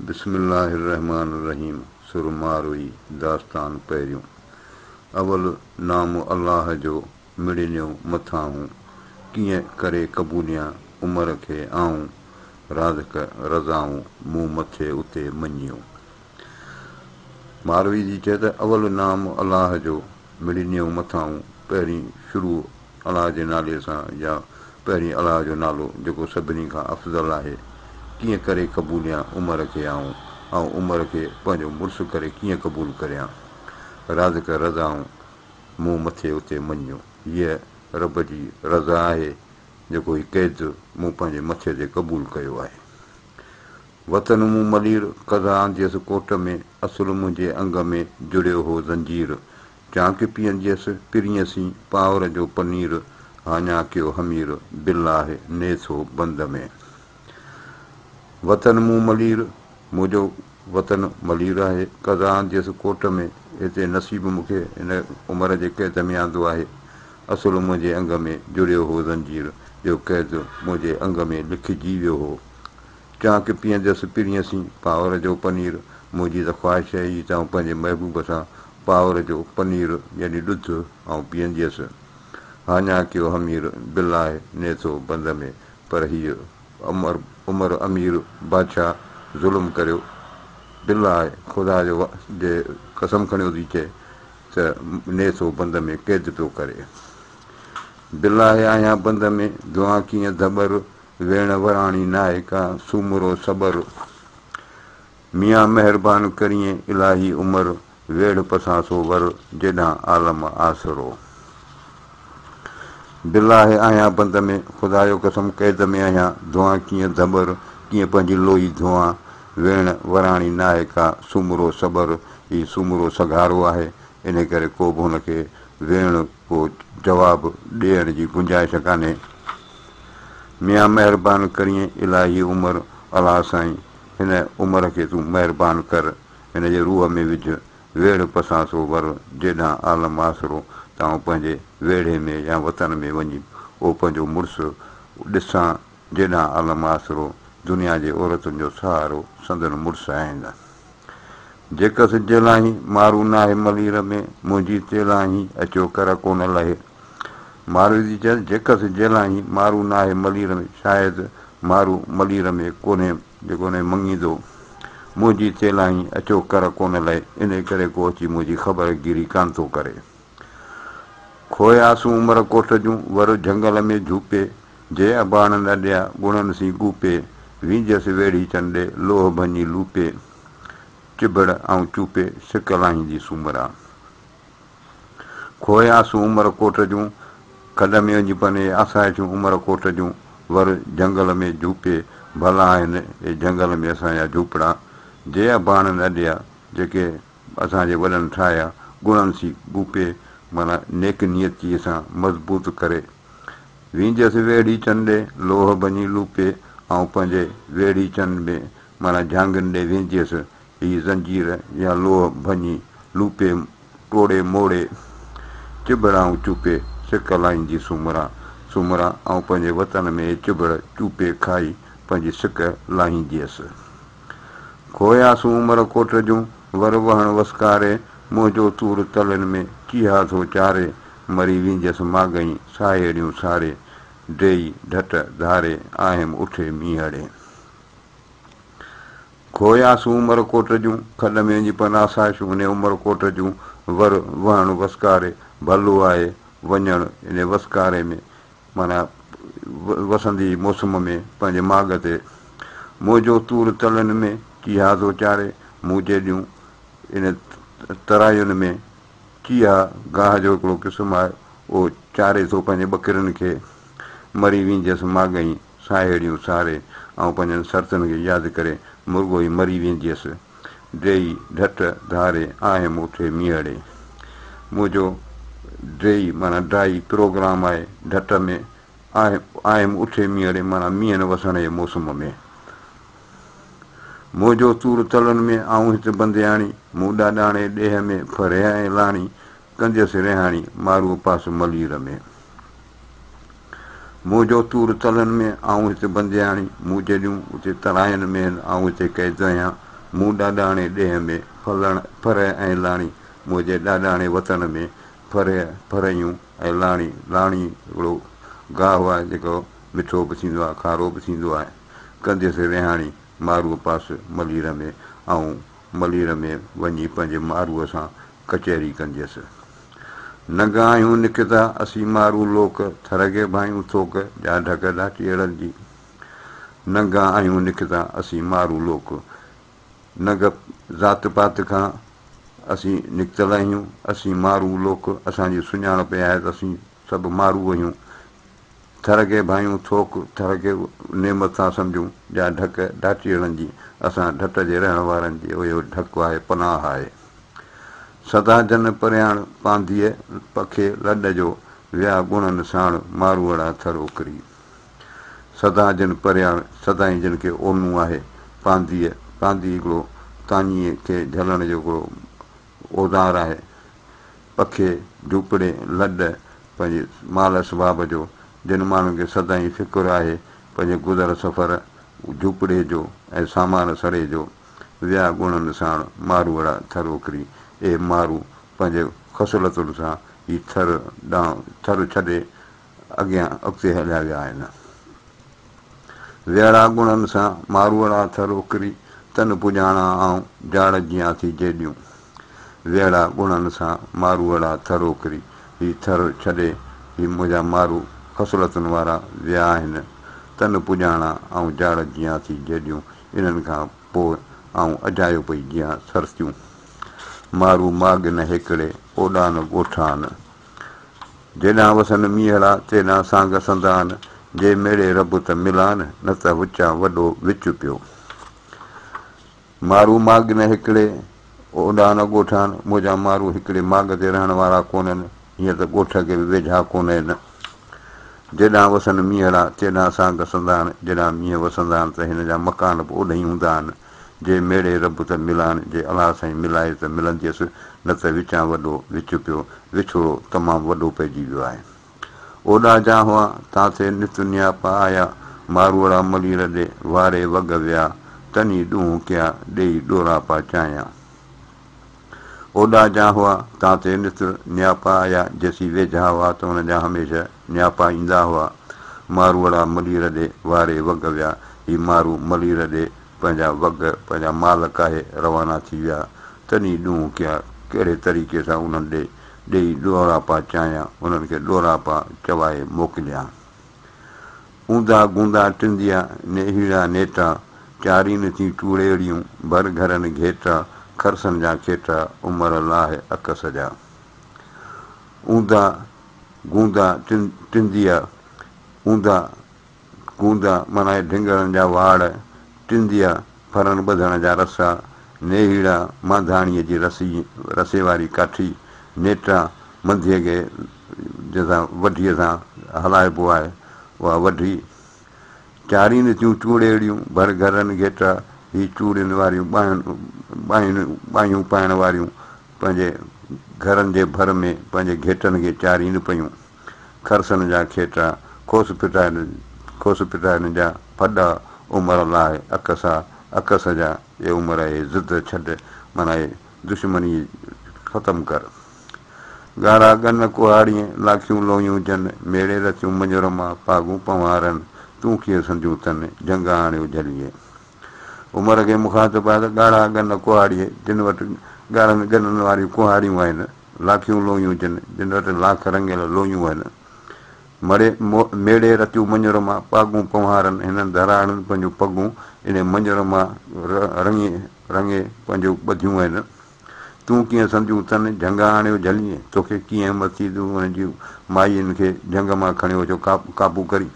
بسم الله الرحمٰن الرحيم سر ماروي داستان پهريون اول نام الله جو مڙنيو مٿاهون ڪيئن ڪري قبوليان عمر کي آئون رازق رضائون مون مٿي اتي مڃيو. ماروي جي چئي ته اول نام الله جو مڙنيو مٿاهون پهرين شروع الله جي نالي سان يا پهرين الله جو نالو جيڪو سڀني کان افضل آهي، ڪيئن ڪري قبوليان عمر کي آئون، آئون عمر کي پنهنجو مڙس ڪري ڪيئن قبول ڪريان؟ رازق رضائون مون مٿي اتي مڃيو. هيء رب جي رضا آهي جيڪو هي قيد مون پنهنجي مٿي تي قبول ڪيو آهي. وطن مون ملير، قضا آنديس ڪوٽ ۾، اصل منهنجي انگ ۾ جڙيو هو زنجير. چانڪ پيئنديس پرينء سين، پاور جو پنير، هاڃا ڪيو حمير، بالله نيسو بند ۾. وطن مون ملير، منهنجو وطن ملير آهي، قضا آنديس ڪوٽ ۾، هتي نصيب مون کي هن عمر جي قيد ۾ آندو آهي. اصل منهنجي انگ ۾ جڙيو هو زنجير، جو قيد منهنجي انگ ۾ لکجي ويو هو. چانڪ پيئنديس پرينء سين، پاور جو پنير، منهنجي ته خواهش هئي ته آئون پنهنجي محبوب سان پاور جو پنير يعني ڏڌ آئون پيئنديس. هاڃا ڪيو حمير، بالله نيسو بند ۾، پر هيء عمر عمر امير بادشاهه ظلم ڪريو، بالله خدا جو جي قسم کڻيو ٿي چئي ته نيسو بند ۾ قيد پيو ڪري. بالله آهيان بند ۾، ڌوئان ڪيئن ڌٻر، ويڻ وراڻي ناهي ڪا، سومرو صبر. ميان مهربان ڪرين الاهي عمر، ويڙهه پسان سو ور، جيڏانهن عالم آسرو. بالله آهيان بند ۾، خدا جو قسم قيد ۾ آهيان، ڌوئان ڪيئن ڌٻر، ڪيئن پنهنجي لوئي ڌوئان، ويڻ وراڻي ناهي ڪا، سومرو صبر. هي سومرو سگهارو آهي، انهي ڪري ڪو به هن کي ويڻ ڪو جواب ڏيڻ جي گنجائش ڪانهي. ميان مهربان ڪرين الاهي عمر الله سائين هن عمر کي تون مهربان ڪر هن جي روح ۾ وجهه ويڙهه پسان سو ور جيڏانهن عالم آسرو ته آئون پنهنجي ويڙهي ۾ يا وطن ۾ وڃي اهو پنهنجو مڙس ڏسان جيڏانهن عالم آسرو دنيا جي عورتن جو سهارو سندن مڙس آهن. جيڪس جيلاهين، مارو ناهي ملير ۾، منهنجي تيلاهين، اچيو ڪر ڪونه لهي. ماروي ٿي چيس، جيڪس جيلاهين، مارو ناهي ملير ۾، شايد مارو ملير ۾ ڪونهي، جيڪو انهي مڱيندو. منهنجي تيلاهين، اچيو ڪر ڪونه لهي، انهي ڪري ڪو اچي منهنجي خبر گيري ڪانه ٿو ڪري. کوياسون عمر ڪوٽ جون، ور جهنگل ۾ جهوپي، جي اباڻن اڏيا، ڳڻن سين ڳوپي، وينجهس ويڙهيچن ڏي، لوهه ڀڃي لوپي، چڀڙ ائون چوپي، سڪ لاهيندي سومرا. کوياسون عمر ڪوٽ جون، کڏ ۾ وڃي پني، آسائشون عمر ڪوٽ جون، ور جهنگل ۾ جهوپي، ڀلا آهن اي جهنگل ۾ اسان جا جهوپڙا، جي اباڻن اڏيا، جيڪي اسان جي وڏن ٺاهيا، ڳڻن سين ڳوپي، معنيٰ نيڪ نيتيء سان مضبوط ڪري. وينديس ويڙهيچن ڏي، لوهه ڀڃي لوپي، آئون پنهنجي ويڙهيچن ۾، معنيٰ جهانگين ڏي وينديس، هي زنجير يا لوهه ڀڃي، لوپي، ٽوڙي موڙي، چڀڙ آئون چوپي، سڪ لائيندي سومرا، سومرا، آئون پنهنجي وطن ۾ هي چڀڙ چوپي کائي، پنهنجي سڪ لاهينديس. کوياسون عمر ڪوٽ جون، ور وهڻ وسڪاري، منهنجو تور تلن ۾، چيها ٿو چاري، مري وينديس ماڳهين، ساهيڙيون ساري، ڊيئي ڍٽ ڌاري، آهيم اٺي مينهڙي. کوياسون عمر ڪوٽ جون، کڏ ۾ وڃي پن آسائشون، انهي عمر ڪوٽ جون، ور وهڻ وسڪاري، ڀلو آهي وڃڻ انهي وسڪاري ۾، معنيٰ وسندي موسم ۾ پنهنجي ماڳ تي. منهنجو تور تلن ۾ چيها ٿو چاري، مون جيڏيون ان تراين ۾ چيها گاهه جو هڪڙو قسم آهي، اهو چاري ٿو پنهنجي ٻڪرين کي. مري وينديس ماڳهين ساهيڙيون ساري، آئون پنهنجن سرتن کي ياد ڪري مرڳو ئي مري وينديس. ڊيئي ڍٽ ڌاري آهيم اٺي مينهڙي. منهنجو ڊيئي معنيٰ ڊائي پروگرام آهي ڍٽ ۾ آهيم اٺي مينهڙي معنيٰ مينهن وسڻ جي موسم ۾. منهنجو تور تلن ۾ آئون هت بندياڻي، مون ڏاڏاڻي ڏيهه ۾ ڦرهي ۽ لاڻي، ڪنديس رهاڻي ماروء پاس ملير ۾. منهنجو تور تلن ۾، آئون هت بندياڻي، مون جيڏيون اتي تراين ۾ هن، آئون هتي قيد آهيان، مون ڏاڏاڻي ڏيهه ۾، ڦلڻ، ڦرهه ۽ لاڻي، منهنجي ڏاڏاڻي وطن ۾، ڦرهه، ڦرهيون ۽ لاڻي، لاڻي هڪڙو گاهه آهي، جيڪو مٺو به ٿيندو آهي، کارو به ٿيندو آهي. ڪنديس رهاڻي، ماروء پاس ملير ۾، آئون ملير ۾ وڃي پنهنجي ماروء سان ڪچهري ڪنديس. ننگا آهيون نڪتا، اسين مارو لوڪ، ٿر کي ڀانيون ٿوڪ، جا ڍڪ ڍاٽيئڙن جي. ننگا آهيون نڪتا، اسين مارو لوڪ. ننگ ذات پات کان اسين نڪتل آهيون، اسين مارو لوڪ، اسان جي سڃاڻپ اها آهي ته اسين سڀ مارو آهيون. ٿر کي ڀانيون ٿوڪ، ٿر کي نعمت ٿا سمجهون، جا ڍڪ ڍاٽيئڙن جي، اسان ڍٽ جي رهڻ وارن جي اهو ڍڪ آهي، پناهه آهي. سدا جن پرياڻ پانڌيء پکي لڏ جو، ويا ڳڻن ساڻ ماروئڙا ٿر اڪري. سدا جن پرياڻ، سدائين جن کي اونو آهي، پانڌيء، پانڌي هڪڙو تاڃيء کي جهلڻ جو هڪڙو اوزار آهي، پکي، جهوپڙي، لڏ، پنهنجي مال اسباب جو، جن ماڻهن کي سدائين فڪر آهي پنهنجي گذر سفر، جهوپڙي جو ۽ سامان سڙي جو، ويا ڳڻن ساڻ ماروئڙا ٿر اڪري. اهي مارو پنهنجي خصلتن سان هي ٿر ڏانهن ٿر ڇڏي اڳيان اڳتي هليا ويا آهن. ويڙا ڳڻن سان ماروئڙا ٿر اڪري، تن پڄاڻا آئون جاڙ جيان ٿي جيڏيون. ويڙا ڳڻن سان ماروئڙا ٿر اڪري، هي ٿر ڇڏي هي منهنجا مارو خصلتن وارا ويا آهن. تن پڄاڻا آئون جاڙ جيان ٿي جيڏيون، انهن کان پوء آئون اجايو پئي جيان سرتيون. مارو ماڳ نه هيڪڙي، اوڏا نه ڳوٺان. جيڏانهن وسن مينهڙا، تيڏانهن سانگ سندان. جي ميڙي رب ته ملان، نه ته وچان وڏو وچ پيو. مارو ماڳ نه هيڪڙي، اوڏا نه ڳوٺان. منهنجا مارو هڪڙي ماڳ تي رهڻ وارا ڪونهن، هينئر ته ڳوٺ کي به ويجها ڪونهن. جيڏانهن وسن مينهڙا، تيڏانهن سانگ سندان. جيڏانهن مينهن وسندا آهن ته هن جا مڪان به اوڏهين هوندا آهن. جي ميڙي رب ته ملان، جي الله سائين ملائي ته ملنديس، نه ته وچان وڏو وچ پيو، وڇوڙو تمام وڏو پئجي ويو آهي. اوڏا جا هئا، تان ٿي نت نياپا آيا، ماروئڙا ملير ڏي، واري وڳ ويا، تني ڏونهه ڪيا، ڏيئي ڏوراپا چايان. اوڏا جا هئا، تان تي نت نياپا آيا، جيسين ويجها هئا ته انهن جا هميشه نياپا ايندا هئا. ماروئڙا ملير ڏي واري وڳ ويا. هي مارو ملير ڏي پنهنجا وڳ، پنهنجا مال ڪاهي روانا ٿي ويا. تني ڏونهه ڪيا، ڪهڙي طريقي سان انهن ڏي ڏيئي ڏوراپا چايان، انهن کي ڏوراپا چوائي موڪليان. اوندا گوندا ٽنديا، نيهيڙا نيٽا، چارين ٿي چوڙيڙيون، ڀر گهرن گهيٽا، کرسن جا کيٽا، عمر لاهه عڪس جا. اوندا گوندا ٽنديا، اوندا گوندا معنيٰ ڍنگهرن جا واڙ، ٽنديا ڦرن ٻڌڻ جا رسا، نيهيڙا مانڌاڻيء جي رسي، رسي واري ڪاٺي، نيٽا منڌيء کي جنهن سان وڍيء سان هلائبو آهي، اها وڍي. چارين ٿيون چوڙيڙيون، ڀر گهرن گهيٽا، هي چوڙين واريون ٻانهن، ٻانهين، ٻانهيون پائڻ واريون پنهنجي گهرن جي ڀر ۾ پنهنجي گهيٽن کي چارين پيون. کرسن جا کيٽا، کوس ڦٽائن، کوس ڦٽائن جا ڦڏا، عمر لاهه عڪسا، عڪس جا، اي عمر اهي ضد ڇڏ، معنيٰ اهي دشمني ختم ڪر. ڳاڙها ڳن ڪهاڙيين، لاکيون لويون جن، ميڙي رٿيون مڃر مان، پاڳون پنهوارن، تون ڪيئن سنديون تن، جهنگ آڻيو جهليين. عمر کي مخاطب آهي ته ڳاڙها ڳن ڪهاڙيين، جن وٽ ڳاڙهن ڳنن واريون ڪهاڙيون آهن، لاکيون لويون جن، جن وٽ لاک رڱيل لويون آهن. مڙي ميڙي رتيون مڃر مان، پاڳون پنهوارن، هنن ڌراڙن پنهنجون پڳون انهي مڃر مان رڱي رڱي پنهنجون ٻڌيون آهن. تون ڪيئن سنديون تن، جهنگ آڻيو جهلين، توکي ڪيئن همت ٿي تون انهن جي مائين کي جهنگ مان کڻيو اچو قابو ڪرين.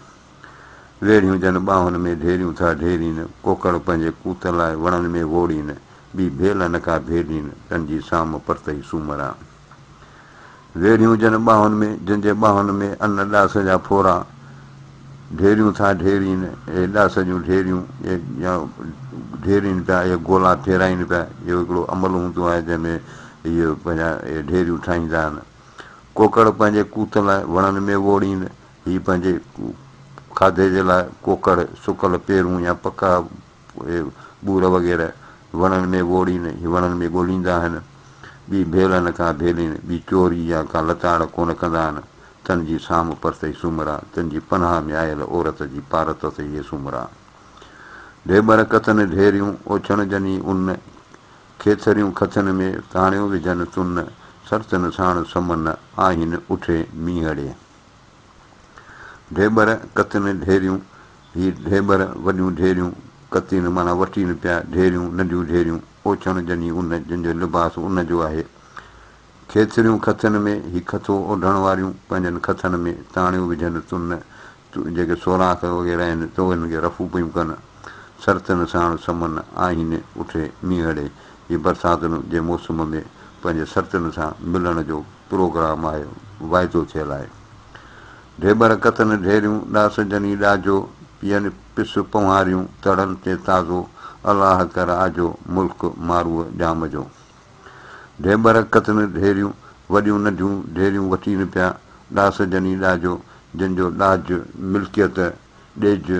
ويڙهيون جن ٻانهن ۾ ڍيريون ٿا ڍيرين، ڪوڪڙ پنهنجي ڪوت لاء وڻن ۾ ووڙين، ٻي ڀيل نه ڪا ڀيلين، تن جي سام پرتئي سومرا. ويڙهيون جن ٻانهن ۾، جن جي ٻانهن ۾ ان ڏاس جا ڦورا، ڍيريون ٿا ڍيرين، اهي ڏاس جون ڍيريون، اهي يا ڍيرين پيا، اهي گولا ڦيرائين پيا، اهو هڪڙو عمل هوندو آهي جنهن ۾ اهي پنهنجا اهي ڍيريون ٺاهيندا آهن. ڪوڪڙ پنهنجي ڪوت لاء وڻن ۾ ووڙين، هي پنهنجي کاڌي جي لاء ڪوڪڙ، سڪل پيرون يا پڪا اهي ٻور وغيره وڻن ۾ ووڙين، هي وڻن ۾ ڳوليندا آهن. ٻي ڀيلن کان ڀيلين، ٻي چوري يا ڪا لتاڙ ڪونه ڪندا آهن. تن جي سام پرتئي سومرا، تن جي پناهه ۾ آيل عورت جي پارت اٿئي اي سومرا. ڍيٻر ڪتن ڍيريون، اوڇڻ جني ان، کيٿريون کٿن ۾، تاڻيو وجهن تن، سرتن ساڻ سمن، آهن اٺي مينهڙي. ڍيٻر ڪتن ڍيريون، هي ڍيٻر وڏيون ڍيريون، ڪتين معنيٰ وٽين پيا، ڍيريون ننڍيون ڍيريون، اوڇڻ جني ان، جن جو لباس ان جو آهي. کيٿريون کٿن ۾، هي کٿو اوڍڻ واريون، پنهنجن کٿن ۾ تاڻيو وجهن تن، جيڪي سوراخ وغيره آهن ته انهن کي رفو پيون ڪن. سرتن ساڻ سمن، آهين اٺي مينهڙي، هي برساتن جي موسم ۾ پنهنجي سرتن سان ملڻ جو پروگرام آهي، واعدو ٿيل آهي. ڍيٻر ڪتن ڍيريون، ڏاس جني ڏاجو، پيئن پس پنهواريون، تڙن تي تازو، الله ڪر آجو، ملڪ ماروء ڄام جو. ڍيٻر ڪتن ڍيريون، وڏيون ننڍيون ڍيريون وٺين پيا، ڏاس جني ڏاجو، جن جو ڏاج، ملڪيت، ڏيج،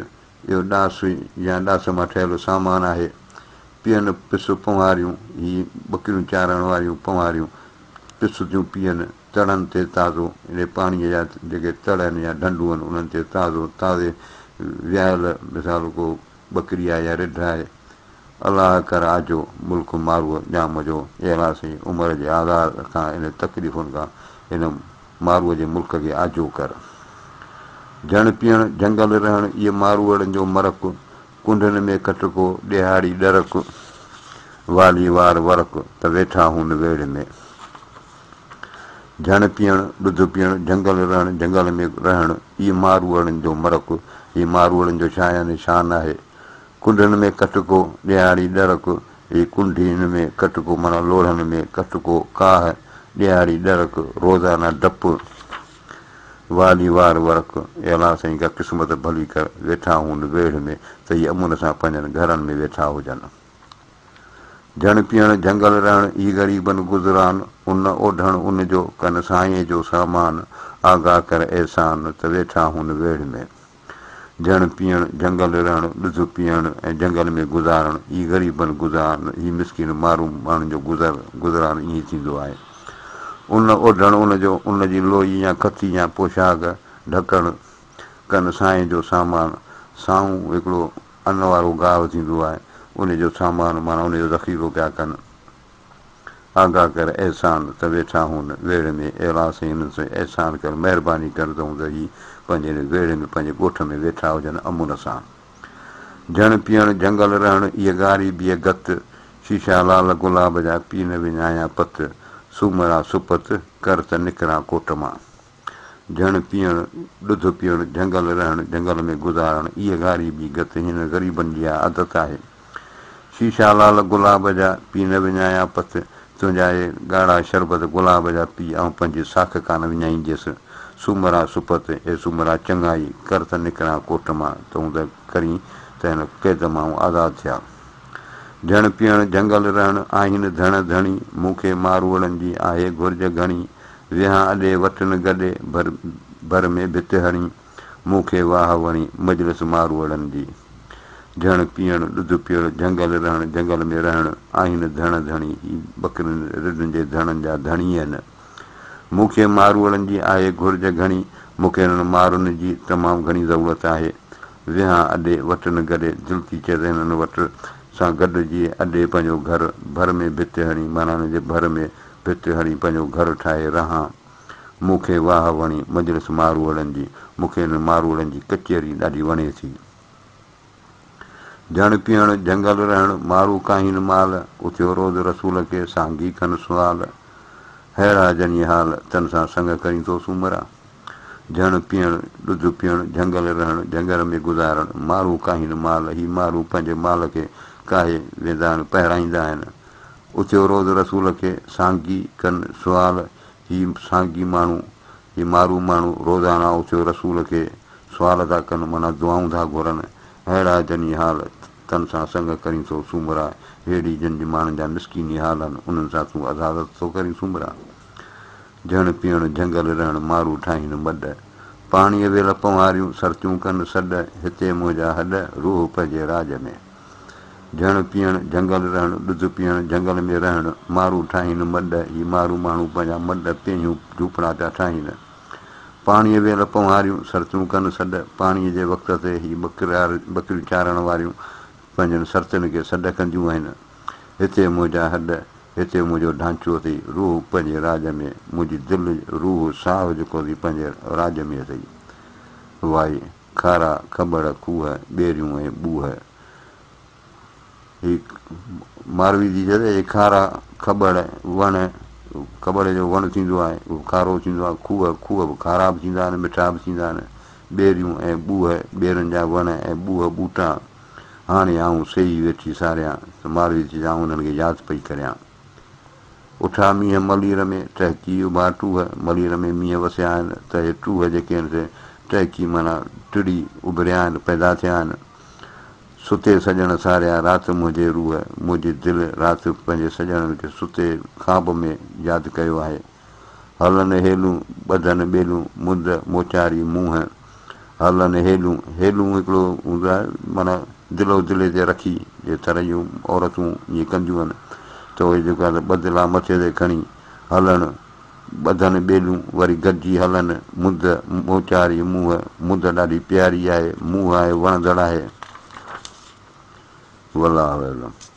اهو ڏاس يا ڏاس مان ٺهيل سامان آهي. پيئن پس پنهواريون، هي ٻڪريون چارڻ واريون پنهواريون پس ٿيون پيئن، تڙن تي تازو، يعني پاڻيء جا جيڪي تڙ آهن يا ڍنڍون آهن، انهن تي تازو، تازي ويايل مثال ڪو ٻڪري آهي يا رڍ آهي. الله ڪر آجو، ملڪ ماروء ڄام جو، اي الله سائين عمر جي آزار کان ان تڪليفن کان هن ماروء جي ملڪ کي آجو ڪر. جهڻ پيئڻ، جهنگل رهڻ، ايء ماروئڙن جو مرڪ، ڪنڊن ۾ ڪٽڪو، ڏيهاڙي ڏرڪ، والي وار ورق، ته ويٺا هون ويڙهه ۾. جهڻ پيئڻ، ڏڌ پيئڻ، جهنگل رهڻ، جهنگل ۾ رهڻ، ايء ماروئڙن جو مرڪ، هي ماروئڙن جو شايان شان آهي. ڪنڊن ۾ ڪٽڪو، ڏيهاڙي ڏرڪ، هي ڪنڊين ۾ ڪٽڪو معنيٰ لوڙهن ۾ ڪٽڪو، ڪاهه، ڏيهاڙي ڏرڪ، روزانه ڊپ، والي وار ورق، اي الله سائين ڪا قسمت ڀلي ڪر، ويٺا هون ويڙهه ۾ ته هي امن سان پنهنجن گهرن ۾ ويٺا هجن. جهڻ پيئڻ، جهنگل رهڻ، هي غريبن گذران، ان اوڍڻ ان جو، ڪن سائين جو سامان، آگاهه ڪر احسان، ته ويٺا هون ويڙهه ۾. جهڻ پيئڻ، جهنگل رهڻ، ڏڌ پيئڻ ۽ جهنگل ۾ گذارڻ، هي غريبن گذارن، هي مسڪين مارو ماڻهن جو گذر گذران ائين ٿيندو آهي. ان اوڍڻ ان جو، ان جي لوئي يا کٿي يا پوشاڪ ڍڪڻ، ڪن سائين جو سامان، سائون هڪڙو ان وارو گاهه ٿيندو آهي، ان جو سامان معنيٰ ان جو ذخيرو پيا ڪن. آگاهه ڪر احسان ته ويٺا هون ويڙهه ۾ اي الله سائين هنن سان احسان ڪر مهرباني ڪر ته هوند هي پنهنجي هن ويڙهه ۾ پنهنجي ڳوٺ ۾ ويٺا هجن امن سان. جهڻ پيئڻ جهنگل رهڻ ايء گاري بيء گت شيشا لال گلاب جا پي نه وڃايان پت سومرا سپت ڪر ته نڪران ڪوٽ مان. جهڻ پيئڻ، ڏڌ پيئڻ، جهنگل رهڻ، جهنگل ۾ گذارڻ، ايء گاري ٻي گت هن غريبن جي اها عادت آهي. شيشا لال گلاب جا، پي نه وڃايان پت، تنهنجا اهي ڳاڙها شربت گلاب جا پي آئون پنهنجي ساک ڪانه وڃائينديس. سومرا سپت، اي سومرا چڱائي ڪر ته نڪران ڪوٽ مان، تون ته ڪرين ته هن قيد مان آئون آزاد ٿيان. جهڻ پيئڻ، جهنگل رهڻ، آهين ڌڻ ڌڻي، مون کي ماروئڙن جي آهي گهرج گهڻي، ويهان اڏي وٽن گڏي، ڀر ڀر ۾ ڀت هڻي، مون کي واهه وڻي، مجلس ماروئڙن جي. جهڻ پيئڻ، ڏڌ پيئڻ، جهنگل رهڻ، جهنگل ۾ رهڻ، آهين ڌڻ ڌڻي، هي ٻڪرين رڍن جي ڌڻن جا ڌڻي آهن. مون کي ماروئڙن جي آهي گهرج گهڻي، مون کي هنن مارن جي تمام گهڻي ضرورت آهي. ويهان اڏي وٽن گڏي، دل ٿي چئي ته هنن وٽ سان گڏجي اڏي پنهنجو گهر، ڀر ۾ ڀت هڻي، معنيٰ هنن جي ڀر ۾ ڀت هڻي پنهنجو گهر ٺاهي رهان. مون کي واهه وڻي مجلس ماروئڙن جي، مون کي انهن ماروئڙن جي ڪچهري ڏاڍي وڻي ٿي. جهڻ پيئڻ، جهنگل رهڻ، مارو ڪاهين مال، اٿيو روز رسول کي، سانگي ڪن سوال. ههڙا جني حال، تن سان سڱ ڪرين ٿو سومرا. جهڻ پيئڻ، ڏڌ پيئڻ، جهنگل رهڻ، جهنگل ۾ گذارڻ، مارو ڪاهين مال، هي مارو پنهنجي مال کي ڪاهي ويندا آهن، پهرائيندا آهن. اٿيو روز رسول کي، سانگي ڪن سوال، هي سانگي ماڻهو، هي مارو ماڻهو روزانه اٿيو رسول کي سوال ٿا ڪن، معنيٰ دعائون ٿا گهرن، ههڙا جني حال، تن سان سڱ ڪرين ٿو سومرا، ههڙي جن جي ماڻهن جا مسڪيني حال آهن، انهن سان تون عدالت ٿو ڪرين سومرا. جهڻ پيئڻ، جهنگل رهڻ، مارو ٺاهين مڏ، پاڻيء ويل پنهواريون، سرتيون ڪن سڏ، هتي منهنجا هڏ، روح پنهنجي راڄ ۾. جهڻ پيئڻ، جهنگل رهڻ، ڏڌ پيئڻ، جهنگل ۾ رهڻ، مارو ٺاهين مڏ، هي مارو ماڻهو پنهنجا مڏ، پيهيون، جهوپڙا پيا ٺاهين. پاڻيء ويل پنهواريون، سرتيون ڪن سڏ، پاڻيء جي وقت تي هي ٻڪريار، ٻڪريون چارڻ واريون پنهنجن سرتين کي سڏ ڪنديون آهن. هتي منهنجا هڏ، هتي منهنجو ڍانچو اٿئي، روح پنهنجي راڄ ۾، منهنجي دل، روح، ساهه جيڪو اٿئي پنهنجي راڄ ۾ اٿئي. وائي، کارا، کٻڙ، کوهه، ٻيريون ۽ ٻوهه. هي ماروي ٿي چئي ته هي کارا کٻڙ وڻ، کٻڙ جو وڻ ٿيندو آهي، اهو کارو ٿيندو آهي، کوهه، کوهه به کارا به ٿيندا آهن، مٺا به ٿيندا آهن، ٻيريون ۽ ٻوهه، ٻيرن جا وڻ ۽ ٻوهه ٻوٽا، هاڻي آئون سيئي ويٺي ساريان ته ماروي ٿي چئي آئون انهن کي ياد پئي ڪريان. اٺا مينهن ملير ۾، ٽهڪي اڀا ٽوهه، ملير ۾ مينهن وسيا آهن ته اهي ٽوهه جيڪي آهن سي ٽهڪي معنيٰ ٽڙي اڀريا آهن، پيدا ٿيا آهن. ستي سڄڻ ساريا رات منهنجي روح، منهنجي دل رات پنهنجي سڄڻن کي ستي خواب ۾ ياد ڪيو آهي. هلن هيلون، ٻڌن ٻيلون، مند موچاري منهن. هلن هيلون، هيلون هڪڙو هوندو آهي معنيٰ دلو دلي تي رکي جي ٿر جون عورتون ائين ڪنديون آهن ته اهي جيڪو آهي ٻه دلا مٿي تي کڻي هلڻ، ٻڌن ٻيلون، وري گڏجي هلن، مند موچاري منهن، مند ڏاڍي پياري آهي، منهن آهي وڻندڙ آهي. والله اعلم.